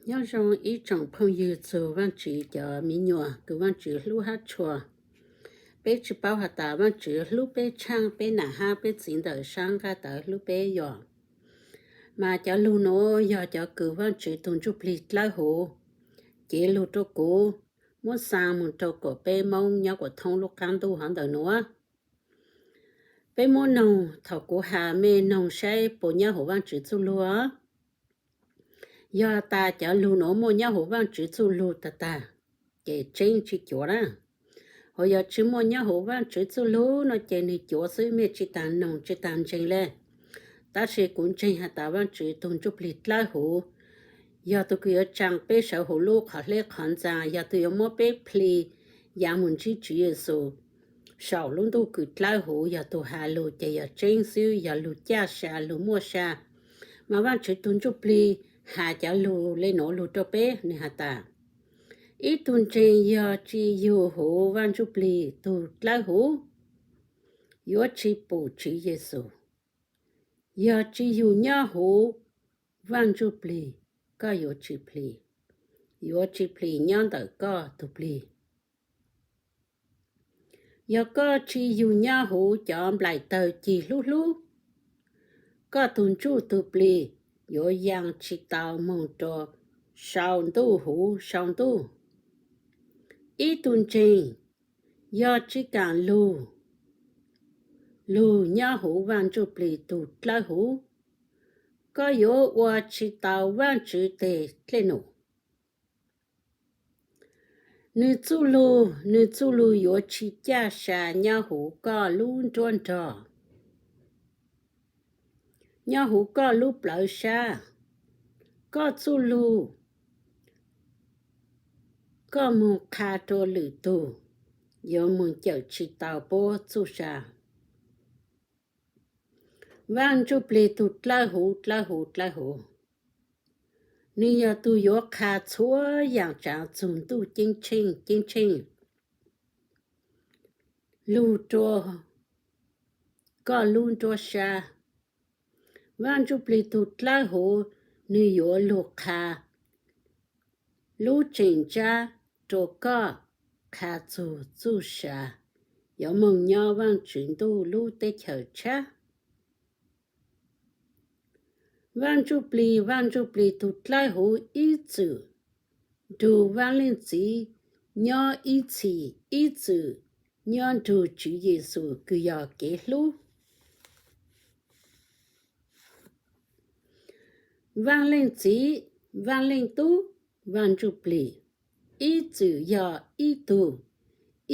Nyob zoo ib tsoom phooj ywg txug Vaajtswv cov miv nyuas kws Vaajtswv hlub hab tshua. Peb tsi paub has tas Vaajtswv hlub peb tshaaj peb nam hab peb txiv ntawm saab nqaj tawv hlub peb yog. Mas cov lug nuav yog cov kws Vaajtswv tug ntsuj plig dlawb huv, cev lug rua kuv, muab xaa moog rua kuas peb Moob nyob kuas thoob lub qaab ntuj hov ntawm nuav. Peb muab noog, thaum kuv has mej noog saib puas nyob huv Vaajtswv txuj lug. Yog tas cov lug nuav muaj nyob huv Vaajtswv txuj lug tag tag, ces tseeb tsi cuav na. Hos yog tsi muaj nyob huv Vaajtswv txuj lug no ces nwg cuav xwb, mej tsi taag noog tsi taag ntseeg le. Tab sis kuv ntseeg has tas Vaajtswv tug ntsuj plig dlawb huv yog tug kws yuav tsaa peb sawv huv lub qhov hleb qhov ntxaa, yog tug yuav muab peb plhis yaav moog ntsib Tswv Yexus saum lub ntuj kws dlawb huv. Yog tug has lug ces yog tseeb xwb, yog lug caj sa lug muaj sa. Mas Vaajtswv tug ntsuj plig has cov lug le nuav lug rua peb, nwg has tas, ib tug ntseeg yog tsi yug huv Vaaj Ntsuj Plig tug dlawb huv, yuav tsi pum Tswv Yexus. Yog tsi yug nyob huv Vaaj Ntsuj Plig, koj yuav tsi plhis, yuav tsi plhis nyob ntawm koj tug plig. Yog koj tsi yug nyob huv cov nplaim tawg cig hlub hlub, koj tug ntsuj tug plig yuav yaa tsi tau moog rua sau ntuj huv sau ntuj. Ib tug ntseeg yog tsi kaam lug, lug nyob huv Vaaj Ntsuj Plig tug dlawb huv, koj yuav ua tsi tau Vaajtswv teg dlej num. Nwg txuj lug, nwg txuj lug yuav tsi caj sa nyob huv koj lub nruab nrog, nyob huv koj lub plawv sab. Koj txuj lug, koj moog qha rua lwm tug, yuav moog cawm tsi tau puab txuj sa. Vaaj Ntsuj Plig tug dlawb huv, dlawb huv, dlawb huv, nwg yog tug yuav qha txhua yaam tsaav txug ntuj ceeb tsheej, ceeb tsheej lug rua koj lub nruab sab. Vaaj Ntsuj Plig tug dlawb huv, nwg yuav lug qha lub tseem ntsab rua koj qha txug txuj sa yuav moog nyob Vaajtswv ntuj lub teb chaws tshab. Vaaj Ntsuj Plig, Vaaj Ntsuj Plig tug dlawb huv ib txwm nrug Vaaj Leej Txiv nyob ib txhis, ib txwm nyob nrug Tswv Yexus kws yog kev hlub. Vaaj Leej Txiv, Vaaj Leej Tub, Vaaj Ntsuj Plig ib txwm yog ib tug,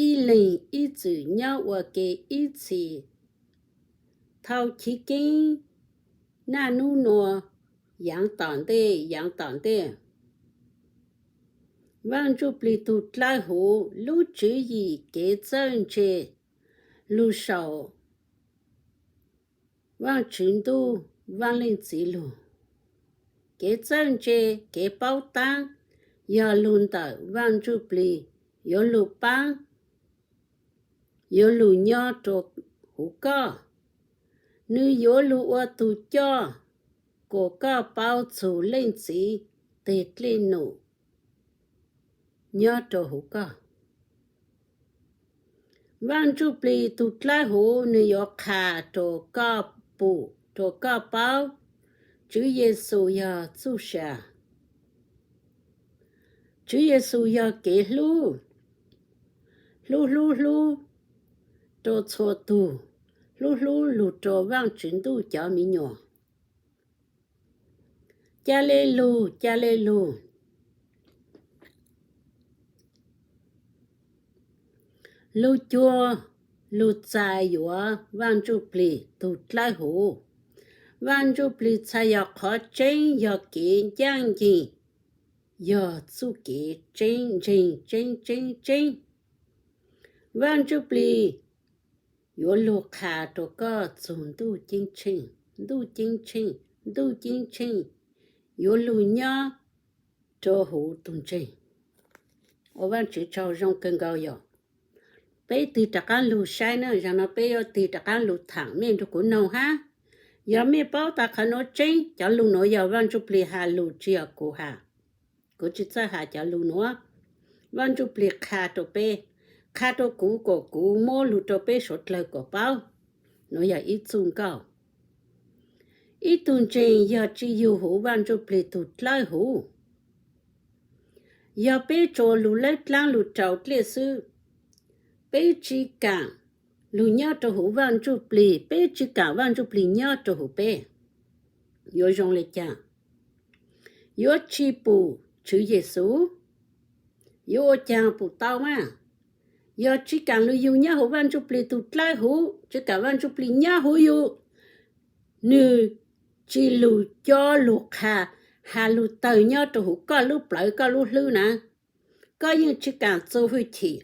ib leeg ib txwm nyob ua ke ib txhis. Thaus chiv keeb, naj nub nua, yaav tom ntej, yaav tom ntej. Vaaj Ntsuj Plig tug dlawb huv, lub tswv yim kev txawj ntse lug saum Vaajtswv ntuj, Vaaj Leej Txiv lug. Kev txawj ntse, kev paub taab yog lug ntawm Vaaj Ntsuj Plig, yuav lug paab, yuav lug nyob rua huv koj. Nwg yuav lug ua tug coj kuas koj paub txug Leej Txiv teg dlej num nyob rua huv koj. Vaaj Ntsuj Plig tug dlawb huv, nwg yuav qha rua koj pum, rua koj paub Tswv Yexus yog txuj sa. Tswv Yexus yog kev hlub, hlub hlub hlub rua txhua tug, hlub hlub lug rua Vaajtswv ntuj cov miv nyuas. Ca le lug, ca le lug, lug cuag lug txais yuav Vaaj Ntsuj Plig tug dlawb huv. Vaaj Ntsuj Plig txhais yog qhov tseeb, yog kev ncaaj nceeg, yog txuj kev tseeb ntseeg tseeb tseeb tseeb. Vaaj Ntsuj Plig yuav lug qha rua koj txug ntuj ceeb tsheej, ntuj ceeb tsheej, ntuj ceeb tsheej yuav lug nyob rua huv tug ntseeg. Ua Vaajtswv tsaug zoo kawg nkaus yog peb tig rov qaab lug saib na, zaum no peb yuav tig rov qaab lug thaam mej nrug kuv noog hab. Yog mej paub tas qhov nuav tseeb, cov lug nuav yog Vaaj Ntsuj Plig has lug tsi yog kuv has. kuv tsis txawj has cov lug nuav. Vaaj Ntsuj Plig qha rua peb, qha rua kuv kuas kuv muab lug rua peb suav dlawg kuas paub. Nuav yog ib txuj nkauj. Ib tug ntseeg yog tsi yug huv Vaaj Ntsuj Plig tug dlawb huv. Yog peb tsuas lug lawb dlaab lug rau dlej xwb, peb tsi kaam lug nyob rua huv Vaaj Ntsuj Plig, peb tsi kaam Vaaj Ntsuj Plig nyob rua huv peb, yuav zoo le caag? Yuav tsi pum Tswv Yexus? Yuav ua caag pum tau mas? Yog tsi kaam lug yug nyob huv Vaaj Ntsuj Plig tug dlawb huv, tsi kaam Vaaj Ntsuj Plig nyob huv yug, nwg tsi lug cob lug qha, has lug tawg nyob rua huv koj lub plawv koj lub hlwb na, koj yeej tsi kaam txug hwj chim,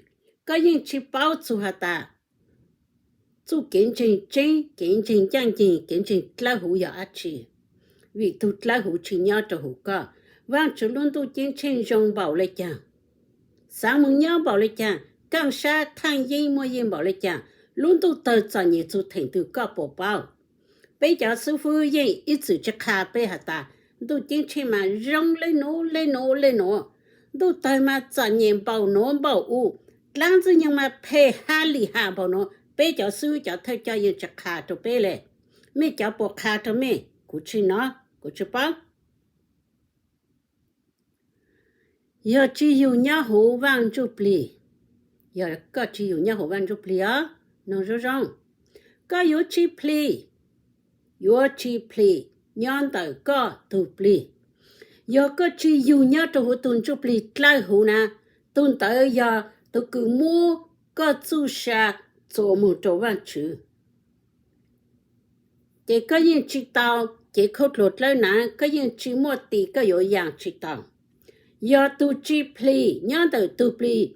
koj yeej tsi paub txug has tas txuj kev ntseeg tseeb, kev ntseeg ncaaj nceeg, kev ntseeg dlawb huv yog dlaab tsi. Vim tug dlawb huv tsi nyob rua huv koj, Vaajtswv lub ntuj ceeb tsheej zoo npaum le caag, xaav moog nyob npaum le caag, kaaj sab thaaj yeeb muaj yeej npaum le caag, lub ntuj tawg txom nyem txug theem twg koj puas paub? Peb cov xub fwb yeej ib txwm tsi qha peb has tas ntuj ceeb tsheej mas zoo le nuav le nuav le nuav, ntuj tawg mas txom nyem npaum nuav npaum u, dlaab ntxwg nyoog mas phem hab lim ham npaum nuav. Peb cov xub fwb cov thawj coj yeej tsi qha rua peb le. Mej cov puas qha rua mej? Kuv tsi nov, kuv tsi paub. Yog tsi yug nyob huv Vaaj Ntsuj Plig, yog koj tsi yug nyob huv Vaaj Ntsuj Plig os, noog zoo zoo, koj yuav tsi plig, yuav tsi plig nyob ntawm koj tug plig. Yog koj tsi yug nyob rua huv tug Ntsuj Plig dlawb huv na, tug ntawd yog tug kws muab koj txuj sa txuas moog rua Vaajtswv. Ces koj yeej tsi tau cev khaub dluag dlawb na, koj yeej tsi muaj tis koj yuav yaa tsi tau. Yog tug tsi plig nyob ntawm tug plig,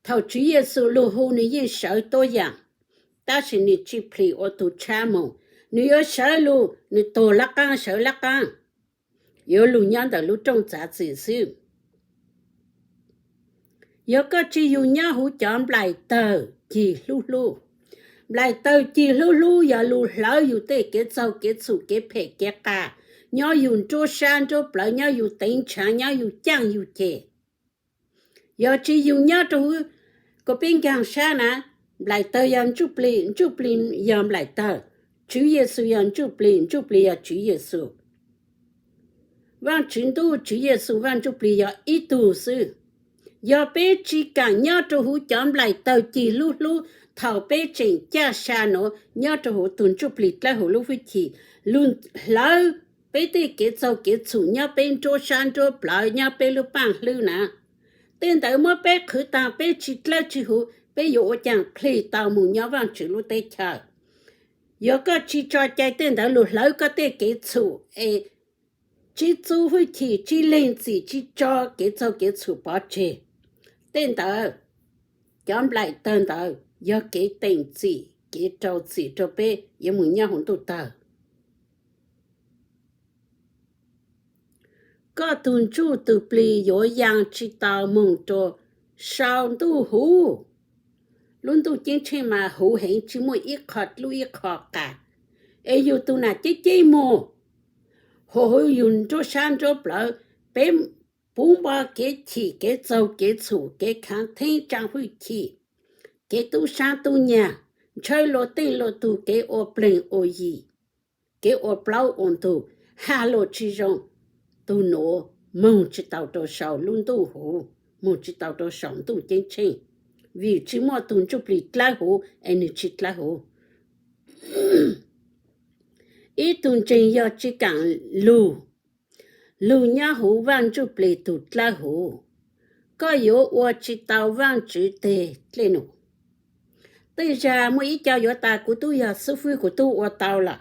thaum Tswv Yexus lug hu nwg yeej sawv tuab yaam, tab sis nwg tsi plig ua tug tshab moog, nwg yuav sawv lug, nwg tuag lab qaab sawv lab qaab, yuav lug nyob ntawm lub rooj txav txim xwb. Yog koj tsi yug nyob huv cov nplaim tawg cig hlub hlub, nplaim tawg cig hlub hlub yog lug hlawv yug tej kev txaug kev txhum kev phem kev qas, nyob yug nruab sab nruab plawv, nyob yug teev nrhav, nyob yug caaj yug ceg. Yog tsi yug nyob rua huv kuas peb nkaag sab na, nplaim tawg yog Ntsuj Plig, Ntsuj Plig yog nplaim tawg, Tswv Yexus yog Ntsuj Plig, Ntsuj Plig yog Tswv Yexus. Vaajtswv Ntuj, Tswv Yexus, Vaaj Ntsuj Plig yog ib tug xwb. Yog peb tsi kaam nyob rua huv cov nplaim tawg cig hlub hlub, thaum peb tseem caj sa nuav nyob rua huv tug Ntsuj Plig dlawb huv lub hwj chim, lug hlawv peb tej kev txaug kev txhum nyob peb nruab sab nruab plawv, nyob peb lub paaj hlwb na, tej ntawd muab peb qhwv taag, peb tsi dlawb tsi huv, peb yuav ua caag plig tau moog nyob Vaajtswv lub teb chaws? Yog koj tsi tso cai tej ntawd lug hlawv koj tej kev txhum es tsi txuj hwj chim, tsi leeg txim, tsi tso kev txaug kev txhum pov tseg, tej ntawd, cov nplaim tawg ntawd yog kev teem txim, kev rau txim rua peb yuav moog nyob huv ntuj tawg. Koj tug ntsuj tug plig yuav yaa tsi tau moog rua sau ntuj huv. Lub ntuj ceeb tsheej mas huv heev, tsi muaj ib qho dlub ib qho qas, es yug tug nam ceb ceb muag, huv huv yug nruab sab nruab plawv, peb puv npo kev chim kev txaug kev txhum kev khaav theeb tsaav hwj chim, kev tub saab tub nyag, ntshaw luag teej luag tug, kev ua pleeg ua yim, kev ua plaub ua ntug, has lus tsi zoo, tug nuav moog tsi tau rua sau lub ntuj huv, moog tsi tau rua sau ntuj ceeb tsheej, vim tsi muaj tug ntsuj plig dlawb huv es nwg tsi dlawb huv. Ib tug ntseeg yog tsi kaam lug, lug nyob huv Vaaj Ntsuj Plig tug dlawb huv, koj yuav ua tsi tau Vaajtswv teg dlej num. Tej zag muaj ib co yuav tas kuv tub yog xub fwb kuv tub ua tau lawm.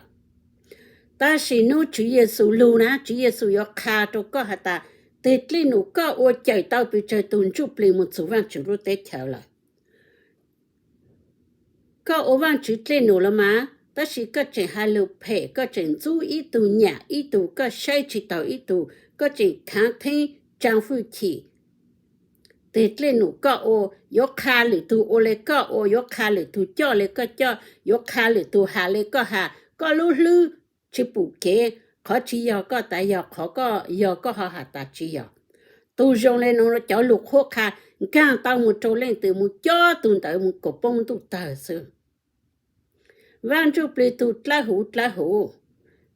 Tab sis nub Tswv Yexus lug na, Tswv Yexus yuav qha rua koj has tas teg dlej num koj ua cawm tau pes tsawg tug ntsuj plig moog txug Vaajtswv lub teb chaws lawm. Koj ua Vaajtswv dlej num los mas, tab sis koj tseem has lug phem, koj tseem ntxub ib tug nyam ib tug, koj saib tsi taug ib tug, koj tseem khaav theeb tsaav hwj chim. Teg dlej num koj ua yuav qha lwm tug ua le koj ua, yuav qha lwm tug coj le koj coj, yuav qha lwm tug has le koj has, koj lub hlwb tsi pum kev, qhov tsi yog koj tas yog, qhov koj yog koj ho has tas tsi yog. Tus zoo le nuav cov lug qhuab qha nkaag tau moog rua leej twg, moog cov tug ntawd moog kuas poob ntuj tawg xwb. Vaaj Ntsuj Plig tug dlawb huv dlawb huv.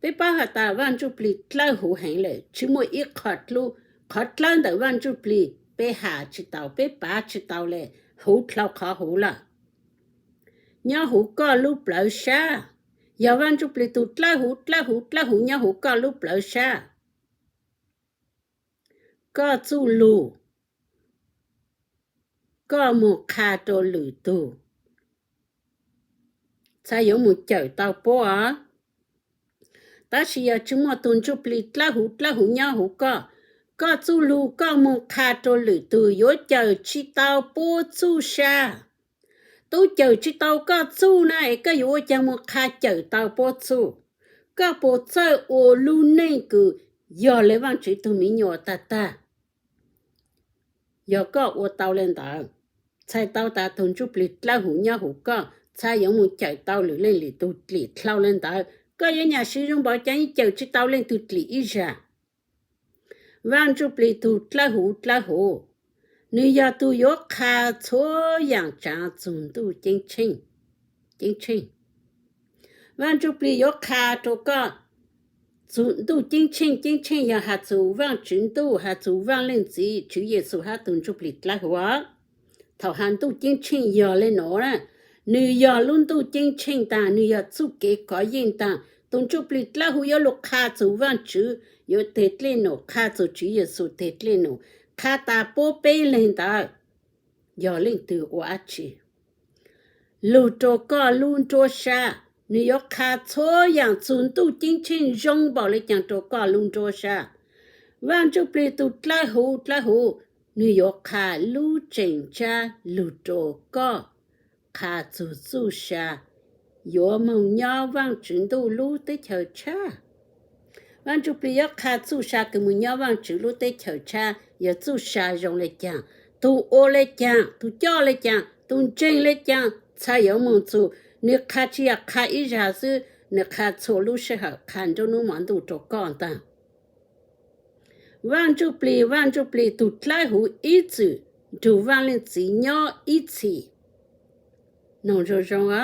Peb paub has tas Vaaj Ntsuj Plig dlawb huv heev lawm, tsi muaj ib qho dlub, qhov dlawb ntawm Vaaj Ntsuj Plig peb has tsi tau, peb pav tsi tau le, huv dlhau qhov huv lawm. Nyob huv koj lub plawv sab, yog Vaaj Ntsuj Plig tug dlawb huv dlawb huv dlawb huv nyob huv koj lub plawv sab. Koj txuj lug, koj moog qha rua lwm tug, txhad yuav moog cawm tau puab os. Tab sis yog tsi muaj tug Ntsuj Plig dlawb huv dlawb huv nyob huv koj, koj txuj lug koj moog qha rua lwm tug yuav cawm tsi tau puab txuj sa. Tub cawm tsi tau koj txuj na es koj yuav ua caag moog qha cawm tau puab txuj? Koj puas txawj ua lub neej kws yog le Vaajtswv tug miv nyuas tag tag? Yog koj ua tau le ntawd, txhais tau tas tug Ntsuj Plig dlawb huv nyob huv koj, txhad yuav moog cawm tau lwm leej lwm tug dlim dlhau le ntawd, koj yuav nyam siv zoo npaum caag yeej cawm tsi tau leej twg dlim ib zag. Vaaj Ntsuj Plig tug dlawb huv dlawb huv, nwg yog tug yuav qha txhua yaam tsaav txug ntuj ceeb tsheej. Vaaj Ntsuj Plig yuav qha rua koj txug ntuj ceeb tsheej. Ceeb tsheej yog has txug Vaajtswv ntuj, has txug Vaaj Leej Txiv Tswv Yexus hab tug Ntsuj Plig dlawb huv. Thaum has ntuj ceeb tsheej yog le nuav na, nwg yog lub ntuj ceeb tsheej taag, nwg yog txuj kev kov yeej taag. Tug Ntsuj Plig dlawb huv yuav lug qha txug Vaajtswv, yuav teg dlej num, qha txug Tswv Yexus teg dlej num, qha tas puab peb leeg ntawd yog leej twg ua dlaab tsi. Lug rua koj lub nruab sab, nwg yuav qha txhua yaam txug ntuj ceeb tsheej zoo npaum le caag rua koj lub nruab sab. Vaaj Ntsuj Plig tug dlawb huv dlawb huv, nwg yuav qha lub tseem ntsab lug rua koj, qha txug txuj sa yuav moog nyob Vaajtswv ntuj lub teb chaws tshab. Vaaj Ntsuj Plig yuav qha txuj sa kws moog nyob Vaajtswv lub teb chaws tshab yog txuj sa zoo le caag, tug ua le caag, tug coj le caag, tug ntseeg le caag, txhad yuav moog txug. Nwg qha tsi yog qha ib zag xwb, nwg qha txhua lub sij hawm, qha nruab nub mov ntuj rua koj taag. Vaaj Ntsuj Plig, Vaaj Ntsuj Plig tug dlawb huv ib txwm nrug Vaaj Leej Txiv nyob ib txhis. Noog zoo zoo,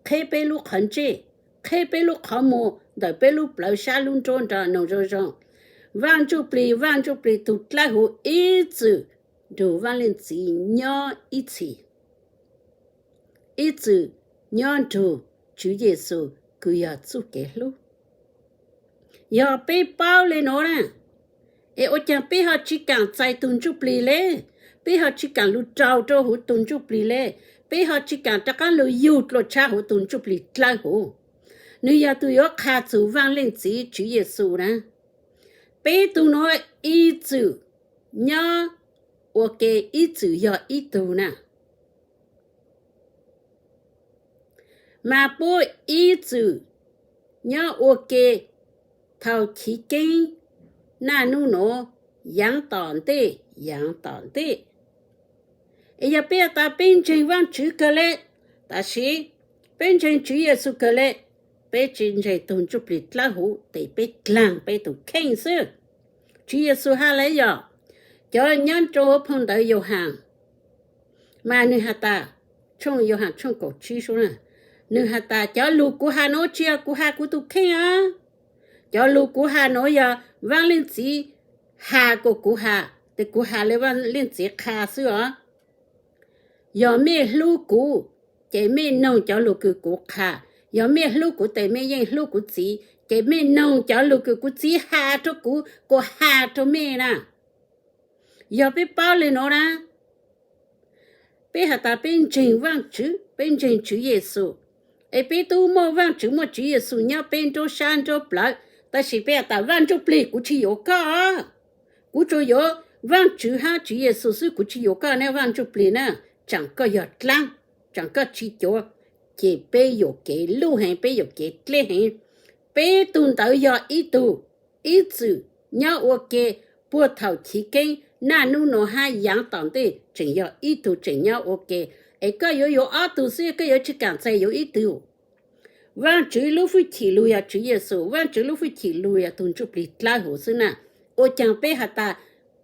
qheb peb lub qhov ntsej, qheb peb lub qhov muag ntawm peb lub plawv sab lub nruab nrab, noog zoo zoo. Vaaj Ntsuj Plig, Vaaj Ntsuj Plig tug dlawb huv ib txwm nrug Vaaj Leej Txiv nyob ib txhis, ib txwm nyob nrug Tswv Yexus kws yog txuj kev hlub. Yog peb paub le nuav na, es ua caag peb ho tsi kaam txais tug Ntsuj Plig le? Peb ho tsi kaam lug raug rua huv tug Ntsuj Plig le? Peb ho tsi kaam rov qaab lug yug dlua tshab huv tug Ntsuj Plig dlawb huv? Nwg yog tug yuav qha txug Vaaj Leej Txiv Tswv Yexus na. Peb tug nuav ib txwm nyob ua ke, ib txwm yog ib tug na. Mas puab ib txwm nyob ua ke thaus chiv keeb naj nub nuav yaav tom ntej, yaav tom ntej. Es yog peb has tas peb ntseeg Vaajtswv kawg le, tab sis peb ntseeg Tswv Yexus kawg le, peb tsi ntseeg tug Ntsuj Plig dlawb huv, tes peb dlaag peb tug kheej xwb. Tswv Yexus has le yog, cov nyob rua huv phau ntawv Yauhas, mas nwg has tas, tshooj Yauhas tshooj kaum tsib sub na, nwg has tas, cov lug kuv has nuav tsi yog kuv has kuv tug kheej os. Cov lug kuv has nuav yog Vaaj Leej Txiv has kuas kuv has, tes kuv has le Vaaj Leej Txiv qha xwb os. Yog mej hlub kuv, ces mej noog cov lug kws kuv qha. Yog mej hlub kuv tes mej yeej hlub kuv Txiv, ces mej noog cov lug kws kuv Txiv has rua kuv kuas has rua mej na. Yog peb paub le nuav na, peb has tas peb ntseeg Vaajtswv, peb ntseeg Tswv Yexus, es peb tub muaj Vaajtswv muaj Tswv Yexus nyob peb nruab sab nruab plawv, tab sis peb has tas Vaaj Ntsuj Plig kuv tsi yuav koj, kuv tsuas yuav Vaajtswv hab Tswv Yexus xwb, kuv tsi yuav koj nab Vaaj Ntsuj Plig na, tsaam koj yog dlaab, tsaam koj tsi cuav, ces peb yuam kev luj heev, peb yuam kev dleb heev. Peb tug ntawd yog ib tug, ib txwm nyob ua ke puag thaum chiv keeb naj nub nuav hab yaav tom ntej tseem yog ib tug tseem nyob ua ke. Es koj yuav yuav ob tug xwb, koj yuav tsi kaam txais yuav ib tug? Vaajtswv lub hwj chim lug yog Tswv Yexus, Vaajtswv lub hwj chim lug yog tug Ntsuj Plig dlawb huv xwb na. Ua caag peb has tas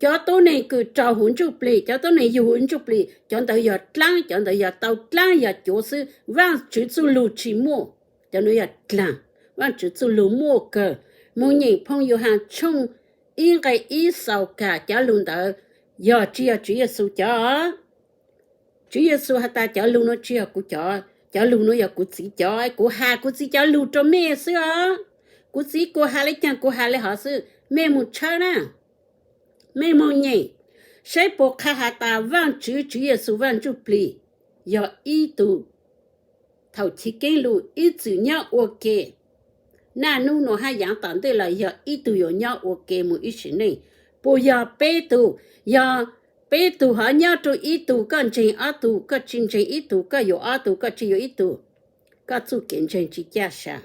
Cov tuab neeg kws raug huv ntsuj plig, cov tuab neeg yug huv ntsuj plig, cov ntawd yog dlaab, cov ntawd yog tau dlaab yog cuav xwb. Vaajtswv txuj lug tsi muaj, cov nuav yog dlaag. Vaajtswv txuj lug muaj kawg. Moog nyeem Phoo Yauhaas tshooj ib nqe ib xaus kag, cov lug ntawd yog tsi yog Tswv Yexus cov? Tswv Yexus has tas cov lug nuav tsi yog kuv cov, cov lug nuav yog kuv Txiv cov. Kuv has kuv Txiv cov lug rua mej xwb os. Kuv Txiv kuv has le caag kuv has le hov xwb, mej moog tshawb na. Mej moog nyeem saib puas qha has tas Vaajtswv Tswv Yexus Vaaj Ntsuj Plig yog ib tug thaum chiv keeb lug ib txwm nyob ua ke. Naj nub nuav hab yaav tom ntej los yog ib tug yuav nyob ua ke moog ib sim neej. Puas yog peb tug? Yog peb tug hov nyob rua ib tug, koj ntseeg ob tug, koj tsi ntseeg ib tug, koj yuav ob tug, koj tsi yuav ib tug, koj txuj kev ntseeg tsi caj sa.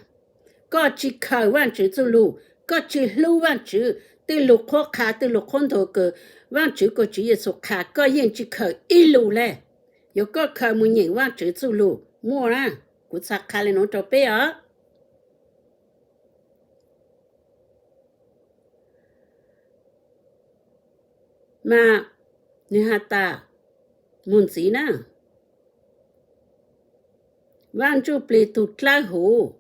Koj tsi khaws Vaajtswv txuj lug, koj tsi hlub Vaajtswv. Tej lug qhuab qha, tej lug qhuab ntuas kws Vaajtswv kuas Tswv Yexus qha, koj yeej tsi khaws ib lug le. Yuav koj khaws moog nyeem Vaajtswv txuj lug muaj na. Kuv txhaj qha le nuav rua peb os. Mas nwg has tas, moog ntxiv na, Vaaj Ntsuj Plig tug dlawb huv,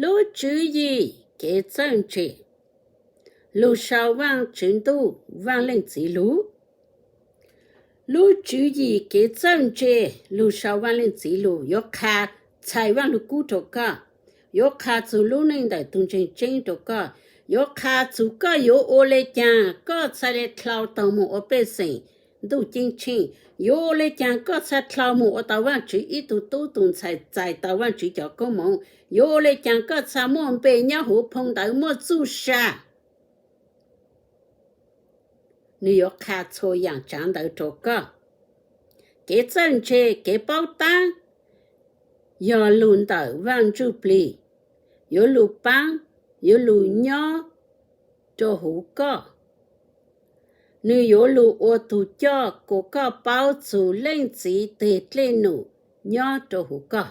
lub tswv yim kev txawj ntse, lug sau Vaajtswv Ntuj Vaaj Leej Txiv lug. Lub tswv yim kev txawj ntse lug sau Vaaj Leej Txiv lug yuav qha txhais Vaaj Lug Kub rua koj, yuav qha txug lub neej ntawm tug ntseeg tseeb rua koj, yuav qha txug koj yuav ua le caag koj txhaj le dlhau taug moog ua pej xeem Ntuj Ceeb Tsheej, yuav ua le caag koj txhaj dlhau moog ua tau Vaajtswv ib tug tub tug ntxhais txais tau Vaajtswv cov koob moov, yuav ua le caag koj txhaj muaj npe nyob huv phoo ntawv muaj txuj sa. Nwg yuav qha txhua yaam tsaav ntawd rua koj. Kev txawj ntse, kev paub taab, yog lug ntawm Vaaj Ntsuj Plig, yuav lug paab, yuav lug nyob rua huv koj. Nwg yuav lug ua tug coj kuas koj paub txug Leej Txiv teg dlej num nyob rua huv koj.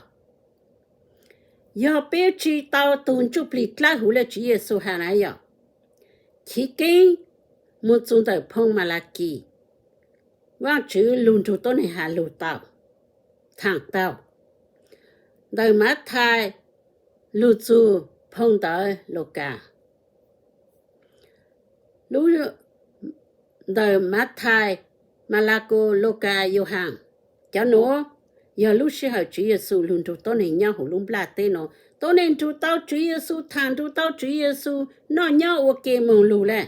Yog peb tsi tau tug Ntsuj Plig dlawb huv le Tswv Yexus has na yog, chiv keeb moog txug ntawm phoo Malakis, Vaajtswv lug nrug tuab neeg has lug tau, thaam tau. Ntawm Mathais lug txug phoo ntawv Lukas. Lub, ntawm Mathais, Malakos, Lukas, Yauhaas, cov nuav yog lub sij hawm Tswv Yexus lug nrug tuab neeg nyob huv lub nplaj teb nuav. Tuab neeg nrug tau Tswv Yexus, thaam nrug tau Tswv Yexus, noj nyob ua ke moog lug le.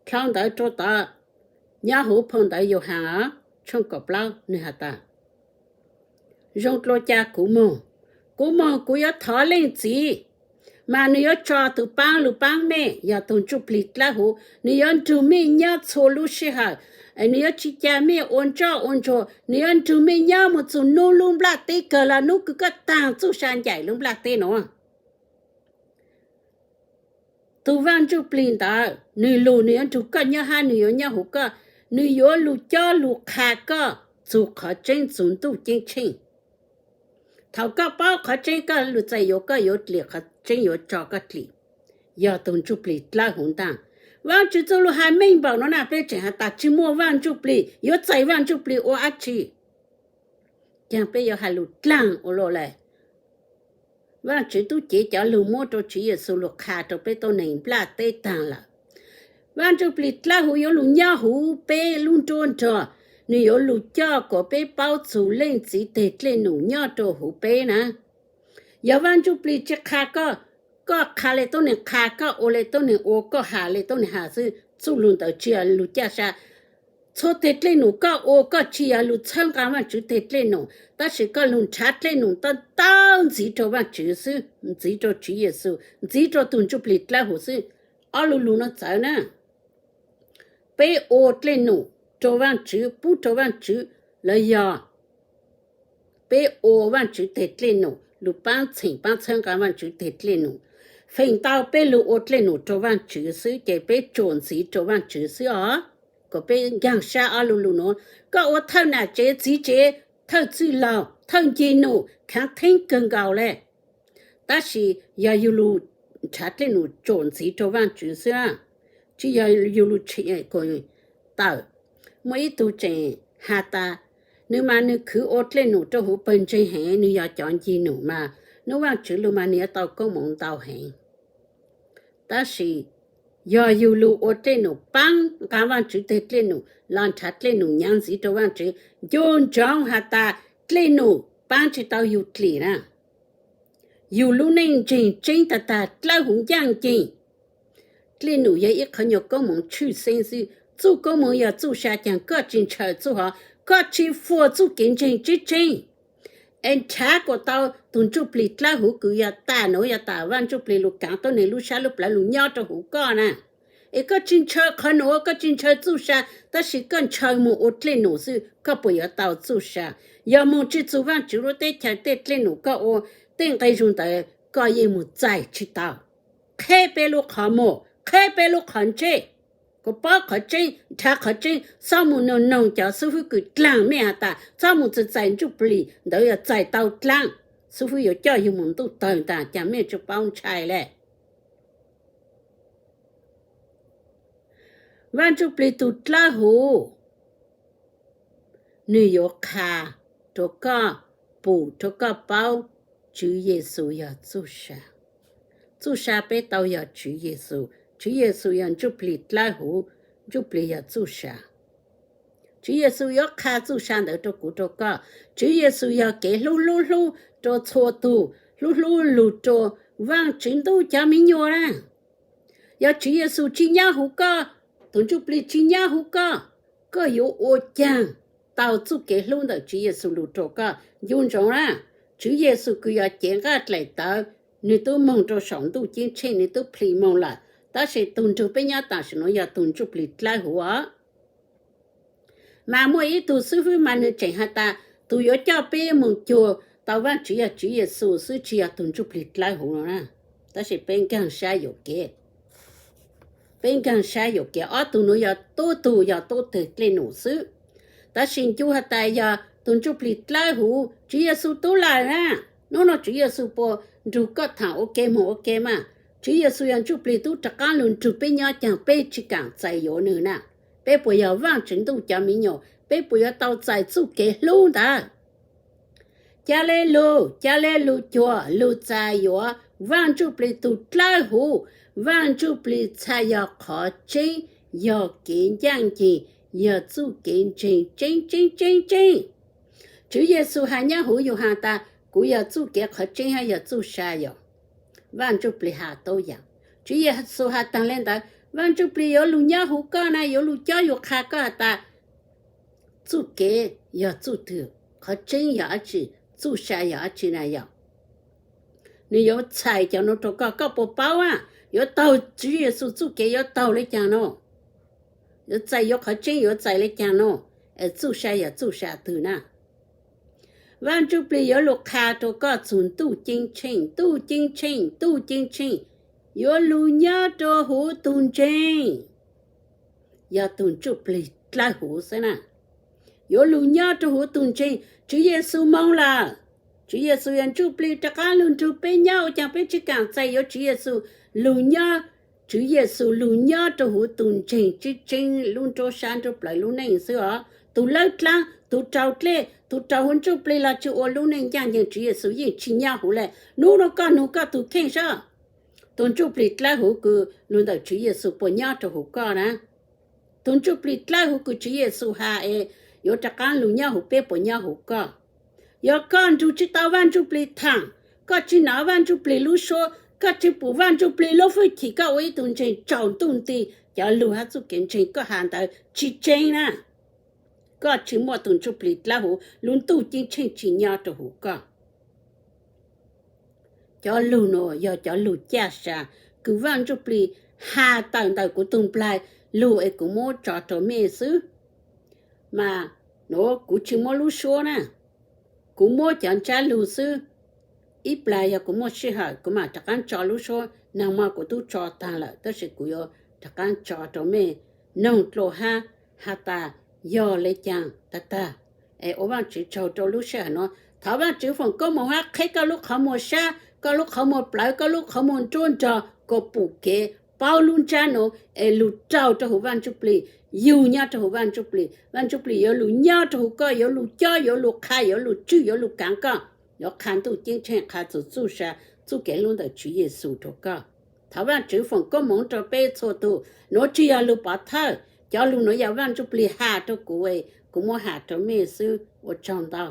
Dlhau ntawd rua tod, nyob huv phoo ntawv Yauhaas tshooj kaum plaub nwg has tas, zoo dlua ca kuv moog, kuv moog kuv yuav thov Leej Txiv, mas nwg yuav tso tug paab lug paab mej, yog tug Ntsuj Plig dlawb huv, nwg yuav nrug mej nyob txhua lub sij hawm, nwg yuav tsi ca mej ua ntsoj ua ntsuag, nwg yuav nrug mej nyob moog txug nub lub nplaj teb kawg los nub kws koj taag txuj sa ncaim lub nplaj teb nuav. Tug Vaaj Ntsuj Plig ntawd nwg lug nwg yuav nrug koj nyob hab nwg yuav nyob huv koj, nwg yuav lug cob lug qha koj txug qhov tseeb txug Ntuj Ceeb Tsheej. Thaum koj paub qhov tseeb koj lug txais yuav, koj yuav dlim, qhov tseeb yuav tso koj dlim. Yog tug Ntsuj Plig dlawb huv ntaag. Vaajtswv txuj lug has meej npaum nuav na, peb tseem has tas tsi muaj Vaaj Ntsuj Plig, yuav txais Vaaj Ntsuj Plig ua dlaab tsi? Caag peb yuav has lug dlaag ua luaj le? Vaajtswv tub cev cov lug muab rua Tswv Yexus lug qha rua peb tuab neeg nplaj teb taag lawm. Vaaj Ntsuj Plig dlawb huv yuav lug nyob huv peb lub nruab nrog, nwg yuav lug coj kuas peb paub txug Leej Txiv teg dlej num nyob rua huv peb na. Yog Vaaj Ntsuj Plig tsi qha koj, koj qha le tuab neeg qha, koj ua le tuab neeg ua, koj has le tuab neeg has xwb, txuj lug ntawd tsi yog lug caj sa. Txhua teg dlej num koj ua koj tsi yog lug txhawb nqaa Vaajtswv teg dlej num, tab sis koj lug nrhav dlej num tau ntxiv rua Vaajtswv xwb, ntxiv rua Tswv Yexus, ntxiv rua tug Ntsuj Plig dlawb huv xwb. Ob lu lug nuav txawv na. Peb ua dlej num rua Vaajtswv, pub rua Vaajtswv, los yog peb ua Vaajtswv teg dlej num, lug paab txheem paab txhawb nqaa Vaajtswv teg dlej num, feem ntau peb lug ua dlej num rua Vaajtswv xwb ces peb tsuam ntxiv rua Vaajtswv xwb os. Kuas peb nkaag sab ob lu lug nuav, koj ua thawj nam tsev txiv tsev, thawj txwj laug, thawj ncig num khaav theeb kawg nkaus le. Tab sis yog yug lug nrhav dlej num tsuam ntxiv rua Vaajtswv xwb, tsi yog yug lug, kuas tawm. Muaj ib tug tseem has tas, nws mas nws khwv ua dlej num rau hauv pawg ntseeg heev, nws yog cov ncig num mas hnub Vaajtswv lug mas nws yuav tau koob moov ntau heev. Tab sis yog yug lug ua dlej num paab nqaa Vaajtswv teg dlej num los nrhav dlej num nyav ntxiv rau Vaajtswv, ncu ntsoov has tas dlej num paab tsi tau yug dlim na. Yug lub neej ntseeg tseeb tag tag dlawb huv ncaaj nceeg. Dlej num yog ib qhov nyuag koob moov tshwj xeeb xwb, txuj koob moov yog txuj sa caag koj tsi ntshaw txuj hov, koj tsi fuam txuj kev ntseeg tseeb tseeb. Es nrhav kuas tau tug Ntsuj Plig dlawb huv kws yog tas nuav yog tas Vaaj Ntsuj Plig lug kaav tuab neeg lub sab lub plawv lug nyob rau huv koj na. Es koj tsi ntshaw qhov nuav, koj tsi ntshaw txuj sa, tab sis koj ntshaw moog ua dlej num xwb, koj puas yuav tau txuj sa? Yog moog tsi txug Vaajtswv lub teb chaws tej dlej num koj ua tej nqe zug ntawd koj yeej moog txais tsi tau. Qheb peb lub qhov muag, qheb peb lub qhov ntsej, kuas paub qhov tseeb, nrhav qhov tseeb, txhob moog noog noog cov xib fwb kws dlaag mej has tas txhob moog txais txais Ntsuj Plig ntawd yog txais tau dlaab, xib fwb yuav coj yug moog ntuj tawg ntaag, caag mej tsi paub ntshai le. Vaaj Ntsuj Plig tug dlawb huv, nwg yuav qha rua koj, pum rua koj paub Tswv Yexus yog txuj sa. Txuj sa peb tau yog Tswv Yexus, Tswv Yexus yog Ntsuj Plig dlawb huv, Ntsuj Plig yog txuj sa. Tswv Yexus yuav qha txuj sa ntawd rua kuv rua koj. Tswv Yexus yog kev hlub hlub hlub rua txhua tug, hlub hlub lug rua Vaajtswv ntuj cov miv nyuas na. Yog Tswv Yexus tsi nyob huv koj, tug Ntsuj Plig tsi nyob huv koj, koj yuav ua caag tau txuj kev hlub ntawm Tswv Yexus lug rua koj? Ncu ntsoov na, Tswv Yexus kws yog cev nqaj dlaim tawv, nwg tub moog rua saum ntuj ceeb tsheej, nwg tub plhis moog lawm, tab sis tug nrug peb nyob tam sim nuav yog tug Ntsuj Plig dlawb huv os. Mas muaj ib tug xib fwb mas nwg tseem has tas tug yuav coj peb moog cuag tau Vaajtswv yog Tswv Yexus xwb, tsi yog tug Ntsuj Plig dlawb huv no na. Tab sis peb nkaag sab yuam kev, peb nkaag sab yuam kev, ob tug nuav yog tub tug yog tub teg dlej num xwb. Tab sis ncu has tas yog tug Ntsuj Plig dlawb huv, Tswv Yexus tub lawm na. Nub nua Tswv Yexus puas nrug koj thaam ua ke moog ua ke mas? Tswv Yexus yog Ntsuj Plig tub rov qaab lug nrug peb nyob caag peb tsi kaam txais yuav nwg na? Peb puas yog Vaajtswv ntuj cov miv nyuas? Peb puas yuav tau txais txuj kev hlub ntawd? Ca le lug, ca le lug cuag lug txais yuav Vaaj Ntsuj Plig tug dlawb huv. Vaaj Ntsuj Plig txhaj yog qhov tseeb, yog kev ncaaj nceeg, yog txuj kev ntseeg tseeb tseeb tseeb tseeb. Tswv Yexus has nyob huv yug has tas kuv yog txuj kev qhov tseeb hab yog txuj sa yog Vaaj Ntsuj Plig has tau yaam. Tswv Yexus has taag le ntawd, Vaaj Ntsuj Plig yuav lug nyob huv koj na, yuav lug cob yug qha koj has tas txuj kev yog txuj twg, qhov tseeb yog dab tsi, txuj sa yog dab tsi na yog. Nwg yuav txhais cov nuav rua koj, koj puas paub a? Yuav taug Tswv Yexus txuj kev yuav taug le caag nuav? Yuav txais yuav qhov tseeb yuav txais le caag nuav? Es txuj sa yog txuj sa twg na? Vaaj Ntsuj Plig yuav lug qha rua koj txug ntuj ceeb tsheej, ntuj ceeb tsheej, ntuj ceeb tsheej, yuav lug nyob rua huv tug ntseeg, yog tug Ntsuj Plig dlawb huv xwb na. Yuav lug nyob rua huv tug ntseeg. Tswv Yexus moog lawm. Tswv Yexus yog Ntsuj Plig rov qaab lug nrug peb nyob, ua caag peb tsi kaam txais yuav Tswv Yexus lug nyob? Tswv Yexus lug nyob rua huv tug ntseeg tseeb tseeb lub nruab sab nruab plawv lub neej xwb os. Tug lawb dlaab, tug raug dlej, tug raug huv Ntsuj Plig los tsi ua lub neej ncaaj nceeg, Tswv Yexus yeej tsi nyob huv le. Nub nua koj nug koj tug kheej sab, tug Ntsuj Plig dlawb huv kws lug ntawm Tswv Yexus puas nyob rua huv koj na? Tug Ntsuj Plig dlawb huv kws Tswv Yexus has es yuav rov qaab lug nyob huv peb puas nyob huv koj? Yog koj nrug tsi tau Vaaj Ntsuj Plig thaam, koj tsi nov Vaaj Ntsuj Plig lub suab, koj tsi pum Vaaj Ntsuj Plig lub hwj chim, koj ua ib tug ntseeg tsaus ntuj nti, cov lug hab txuj kev ntseeg koj has ntawd tsi tseeb na. Koj tsi muaj tug Ntsuj Plig dlawb huv, lub ntuj ceeb tsheej tsi nyob rua huv koj. Cov lug nuav yog cov lug caj sa kws Vaaj Ntsuj Plig has tawm ntawm kuv tug nplaig lug es kuv muab tso rua mej xwb. Mas nuav kuv tsi muab lub suab na, kuv muab cov ntsab lug xwb. Ib plag yog kuv muaj sij hawm kuv mam rov qaab tso lub suab, naag mo kuv tub tso taag lawm tab sis kuv yuav rov qaab tso rua mej noog dlua hab has tas yog le caag tag tag. Es ua Vaajtswv tsaug rua lub sij hawm nuav, thov Vaajtswv foom koob moov hab qheb koj lub qhov muag sab, koj lub qhov muag plawv, koj lub qhov muag nruab nrog, koj pum kev paub lub ntsab nuav es lug raug rua huv Vaaj Ntsuj Plig, yug nyob rua huv Vaaj Ntsuj Plig. Vaaj Ntsuj Plig yuav lug nyob rua huv koj, yuav lug cob, yuav lug qha, yuav lug tswj, yuav lug kaav koj, yuav qha Ntuj Ceeb Tsheej, qha txug txuj sa, txuj kev hlub ntawm Tswv Yexus rua koj. Thov Vaajtswv foom koob moov rua peb txhua tug. Nuav tsi yog lug pov thawj, cov lug nuav yog Vaaj Ntsuj Plig has rua kuv, kuv muab has rua mej xwb. Ua tsaug ntau.